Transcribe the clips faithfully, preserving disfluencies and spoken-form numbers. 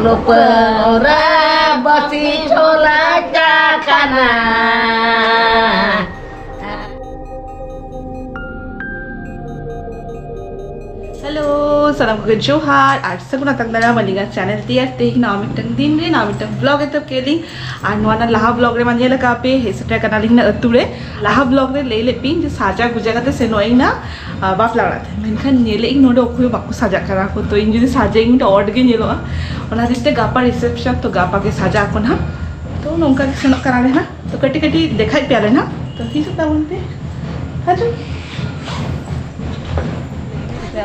ᱨᱩᱯᱟᱹ ᱨᱮ ᱵᱟᱹᱥᱤ ᱪᱷᱚᱞᱟ ᱪᱟ ᱠᱟᱱᱟ᱾ ᱦᱮᱞᱳ, ᱥᱟᱱᱟᱢ ᱠᱚᱜᱮ ᱡᱚᱦᱟᱨ ᱟᱨ ᱥᱟᱹᱜᱩᱱ ᱟᱛᱟᱝ ᱫᱟᱨᱟᱢ ᱟᱹᱞᱤᱧᱟᱜ ᱪᱮᱱᱮᱞ ᱛᱮ᱾ ᱟᱨ ᱛᱮᱦᱮᱧ ᱱᱟᱣᱟ ᱢᱤᱫᱴᱟᱝ ᱫᱤᱱ ᱨᱮ ᱱᱟᱣᱟ ᱢᱤᱫᱴᱟᱝ ᱵᱞᱚᱜ ᱮᱛᱚᱦᱚᱵ ᱠᱮᱫ ᱞᱤᱧ᱾ ᱟᱨ ᱱᱚᱣᱟ ᱨᱮᱱᱟᱜ ᱞᱟᱦᱟ ᱵᱞᱚᱜ ᱨᱮᱢᱟ ᱧᱮᱞ ᱟᱠᱟᱫ ᱯᱮ, ᱦᱮᱡ ᱥᱮᱴᱮᱨ ᱠᱟᱱᱟᱞᱤᱧ ᱱᱟ ᱟᱹᱛᱩ ᱨᱮ᱾ ᱞᱟᱦᱟ ᱵᱞᱚᱜ ᱨᱮ ᱞᱟᱹᱭ ᱞᱮᱫ ᱯᱮ ᱡᱮ ᱥᱟᱡᱟ ᱜᱩᱡᱟ ᱠᱟᱛᱮ ᱥᱮᱱᱚᱜ ᱟᱹᱧ ᱱᱟ, ᱟ, ᱵᱟᱯᱞᱟ ᱚᱲᱟᱜ ᱛᱮ, ᱢᱮᱱᱠᱷᱟᱱ ᱧᱮᱞᱮᱫ ᱟᱹᱧ ᱱᱚᱰᱮ ᱚᱠᱚᱭ ᱦᱚᱸ ᱵᱟᱠᱚ ᱥᱟᱡᱟᱜ ᱠᱟᱱᱟ ᱠᱚ᱾ ᱛᱚ ᱤᱧ ᱡᱩᱫᱤ ᱥᱟᱡᱟᱜ ᱟᱹᱧ, ᱢᱤᱫᱴᱟᱝ odd ᱜᱮ ᱧᱮᱞᱚᱜᱼᱟ᱾ ᱚᱱᱟ ᱠᱷᱟᱹᱛᱤᱨ ᱛᱮ ᱜᱟᱯᱟ ᱨᱤᱥᱮᱯᱥᱚᱱ, ᱛᱚ ᱜᱟᱯᱟ ᱜᱮ ᱥᱟᱡᱟᱜ ᱟᱠᱚ ᱱᱟᱦᱟᱜ᱾ ᱛᱚ ᱱᱚᱝᱠᱟ ᱜᱮ ᱥᱮᱱᱚᱜ ᱠᱟᱱᱟᱞᱮ ᱱᱟᱦᱟᱜ᱾ ᱛᱚ ᱠᱟᱹᱴᱤᱡ ᱠᱟᱹᱴᱤᱡ ᱫᱮᱠᱷᱟᱭ ᱯᱮᱭᱟᱞᱮ ᱱᱟᱦᱟᱜ᱾ ᱛᱚ ᱦᱤᱡᱩᱜ ᱛᱟᱵᱚᱱ ᱯᱮ, ᱦᱤᱡᱩᱜ᱾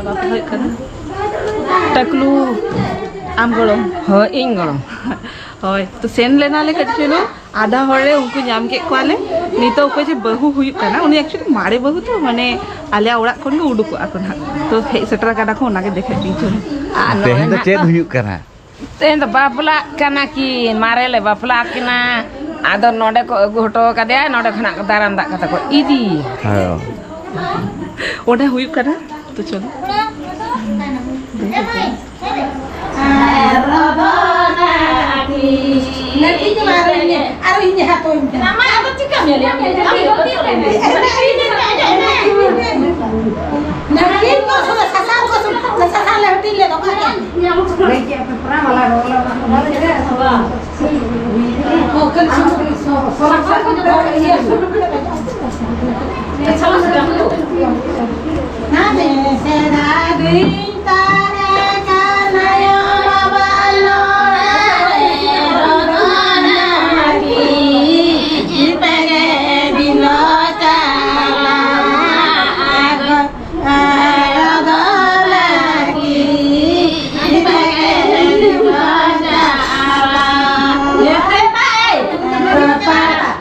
ᱵᱟᱯᱞᱟ ᱦᱩᱭᱩᱜ ᱠᱟᱱᱟ᱾ ᱴᱟᱠᱞᱩ, ᱟᱢ ᱜᱚᱲᱚᱢ? ᱦᱳᱭ, ᱤᱧ ᱜᱚᱲᱚᱢ᱾ ᱦᱳᱭ, ᱛᱚ ᱥᱮᱱ ᱞᱮᱱᱟᱞᱮ ᱠᱟᱹᱴᱤᱡ ᱪᱩᱞᱩᱝ, ᱟᱫᱷᱟ ᱦᱚᱲ ᱨᱮ ᱩᱱᱠᱩ ᱧᱟᱢ ᱠᱮᱫ ᱠᱚᱣᱟᱞᱮ᱾ ᱱᱤᱛᱚᱜ ᱚᱠᱚᱭ ᱡᱮ ᱵᱟᱹᱦᱩ ᱦᱩᱭᱩᱜ ᱠᱟᱱᱟ, ᱩᱱᱤ actually ᱢᱟᱨᱮ ᱵᱟᱹᱦᱩ ᱛᱚ, ᱢᱟᱱᱮ ᱟᱞᱮᱭᱟᱜ ᱚᱲᱟᱜ ᱠᱷᱚᱱ ᱜᱮ ᱩᱰᱩᱠᱚᱜᱼᱟ ᱠᱚ ᱱᱟᱦᱟᱜ᱾ ᱛᱚ ᱦᱮᱡ ᱥᱮᱴᱮᱨ ᱟᱠᱟᱱᱟ ᱠᱚ, ᱚᱱᱟᱜᱮ ᱫᱮᱠᱷᱟᱭ ᱯᱮ ᱪᱚᱞᱚ᱾ ᱟᱨ ᱱᱚᱜᱼᱚᱭ ᱛᱮᱦᱮᱧ ᱫᱚ ᱱᱟᱦᱟᱜ ᱪᱮᱫ ᱠᱚ ᱦᱩᱭᱩᱜ ᱠᱟᱱᱟ? ᱛᱮᱦᱮᱧ ᱫᱚ ᱵᱟᱯᱞᱟᱜ ᱠᱟᱱᱟ ᱠᱤᱱ, ᱢᱟᱨᱮ ᱞᱮ ᱵᱟᱯᱞᱟ ᱠᱤᱱᱟ᱾ ᱟᱫᱚ ᱱᱚᱰᱮ ᱠᱚ ᱟᱹᱜᱩ ᱦᱚᱴᱚ ᱠᱟᱫᱮᱭᱟ, ᱱᱚᱰᱮ ᱠᱷᱚᱱᱟᱜ ᱫᱟᱨᱟᱢ ᱫᱟᱜ ᱠᱟᱛᱮ ᱠᱚ ᱤᱫᱤᱭᱮᱭᱟ᱾ ᱦᱮᱸ᱾ ᱚᱸᱰᱮ ᱦᱩᱭᱩᱜ ᱠᱟᱱᱟ, ᱛᱚ ᱪᱚᱞᱚ᱾ ᱟᱨ ᱤᱧ ᱦᱟᱛᱟᱣᱟᱹᱧ ᱠᱟᱱᱟ᱾ ᱟᱢᱟᱜ ᱟᱫᱚ ᱪᱤᱠᱟᱹᱢ ᱧᱮᱞᱮᱭᱟ? ᱱᱟᱹᱠᱤᱱ ᱠᱚ ᱥᱩᱫᱷᱩ ᱥᱟᱥᱟᱝ ᱠᱚ ᱥᱩᱫᱷᱩ, ᱥᱟᱥᱟᱝ ᱞᱮ ᱦᱟᱹᱴᱤᱧ ᱞᱮᱫ ᱚᱠᱟ ᱨᱮ?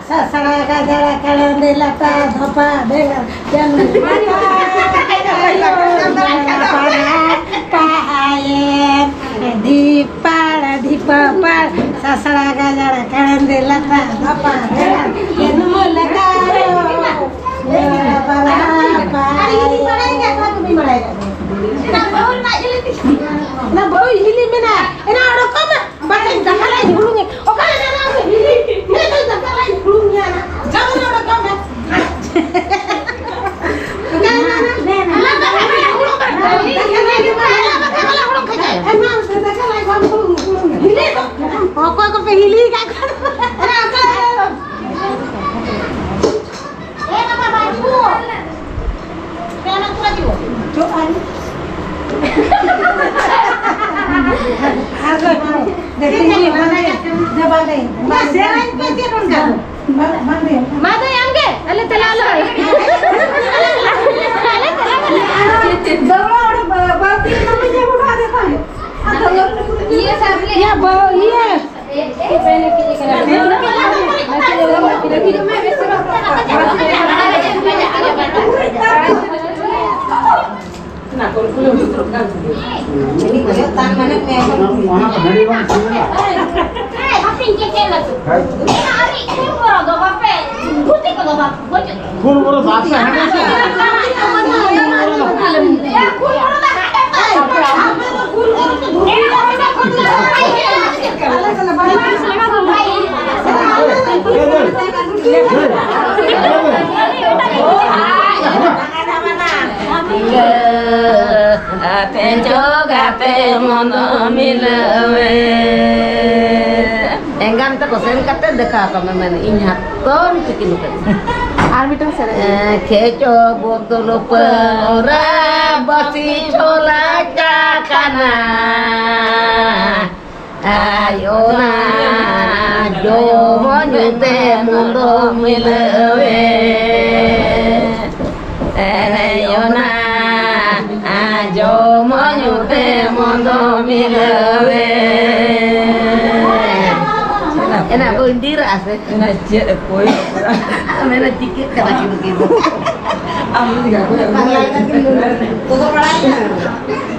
ᱥᱟᱥᱲᱟ ᱜᱟᱡᱟᱲ ᱠᱟᱲᱟᱱᱫᱤ ᱞᱟᱛᱟ ᱫᱷᱚᱯᱟ ᱵᱮᱲᱟ ᱡᱟᱹᱱᱩᱢ ᱞᱟᱛᱟ ᱯᱟᱲᱟ ᱯᱟᱲᱟᱭᱮᱱ ᱰᱷᱤᱯᱟᱲ ᱰᱷᱤᱯᱟᱹ ᱯᱟᱲ ᱥᱟᱥᱲᱟ ᱜᱟᱡᱟᱲ ᱠᱟᱲᱟᱱᱫᱤ ᱞᱟᱛᱟ ᱫᱷᱚᱯᱟ ᱵᱮᱲᱟ ᱡᱟᱹᱱᱩᱢ ᱞᱟᱛᱟ ᱯᱟᱲᱟ ᱯᱟᱲᱟᱭᱮᱱ᱾ ᱚᱱᱟ ᱵᱟᱹᱦᱩ ᱦᱤᱞᱤ ᱢᱮᱱᱟ, ᱮᱱᱟ ᱚᱰᱚᱠ ᱟᱨ ᱫᱚ ᱵᱟᱝ, ᱫᱮ ᱛᱤᱧ ᱜᱮ ᱵᱟᱝ ᱫᱮ, ᱫᱮ ᱵᱟᱝ ᱫᱮ᱾ ᱚᱱᱟ ᱥᱮᱨᱮᱧ ᱯᱮ ᱪᱮᱫ ᱚᱱᱠᱟ? ᱵᱟᱝ, ᱵᱟᱝ ᱫᱮ᱾ ᱢᱟ ᱫᱟᱹᱭ, ᱟᱢ ᱜᱮ, ᱟᱞᱮ ᱛᱮᱞᱟ ᱟᱞᱮ ᱦᱩᱭ᱾ ᱟᱞᱮ ᱛᱮᱞᱟ ᱟᱞᱮ᱾ ᱫᱚᱢᱮ ᱦᱚᱲ ᱵᱟ-, ᱵᱟᱹᱲᱛᱤ ᱮᱱᱟ ᱯᱮ ᱡᱮ ᱵᱚᱱ ᱟᱫᱮ ᱛᱟᱦᱮᱸ᱾ ᱟᱫᱚ ᱤᱭᱟᱹ ᱥᱟᱵ ᱞᱮ᱾ ᱭᱟ ᱵᱟ-, ᱤᱭᱟᱹ᱾ ᱟᱛᱮ ᱡᱚᱜᱟᱛᱮ ᱢᱚᱱᱫᱚ ᱢᱤᱞᱟᱹᱣᱮ᱾ ᱮᱸᱜᱟᱢ ᱛᱟᱠᱚ ᱥᱮᱱ ᱠᱟᱛᱮ ᱫᱮᱠᱷᱟᱣ ᱠᱟᱜ ᱢᱮ, ᱢᱮᱱ ᱤᱧ ᱦᱟᱛᱚᱢ ᱛᱤᱠᱤᱱ ᱠᱟᱱᱟ᱾ ᱟᱨ ᱢᱤᱫᱴᱟᱝ ᱥᱮᱨᱮᱧ᱾ ᱮᱸ, ᱠᱷᱮᱪᱚ ᱵᱳᱛᱳᱞ ᱯᱟᱹᱣᱨᱟᱹ ᱵᱟᱹᱥᱤ ᱪᱷᱚᱞᱟ ᱪᱟ ᱠᱟᱱᱟ᱾ ᱟᱭᱳ ᱱᱟ ᱡᱚᱢ ᱧᱩ ᱛᱮ ᱢᱚᱱᱫᱚ ᱢᱤᱞᱟᱹᱣᱮ᱾ ᱟᱭᱳ ᱱᱟ ᱡᱚᱢ ᱧᱩ ᱛᱮ ᱢᱚᱱᱫᱚ ᱢᱤᱞᱟᱹᱣᱮ᱾ ᱮᱱᱟ ᱠᱚ ᱤᱱᱫᱤᱨᱟ ᱥᱮ? ᱮᱱᱟ ᱪᱮᱫ ᱚᱠᱚᱭ? ᱢᱮᱱᱟ ᱪᱤᱠᱟᱹᱜ ᱠᱟᱱᱟ ᱠᱤᱱ ᱱᱩᱠᱤᱱ ᱫᱚ? ᱟᱢ ᱫᱚ ᱪᱤᱠᱟᱹ ᱠᱚ ᱛᱚᱫᱚ ᱵᱟᱲᱟᱭ ᱠᱟᱱᱟ᱾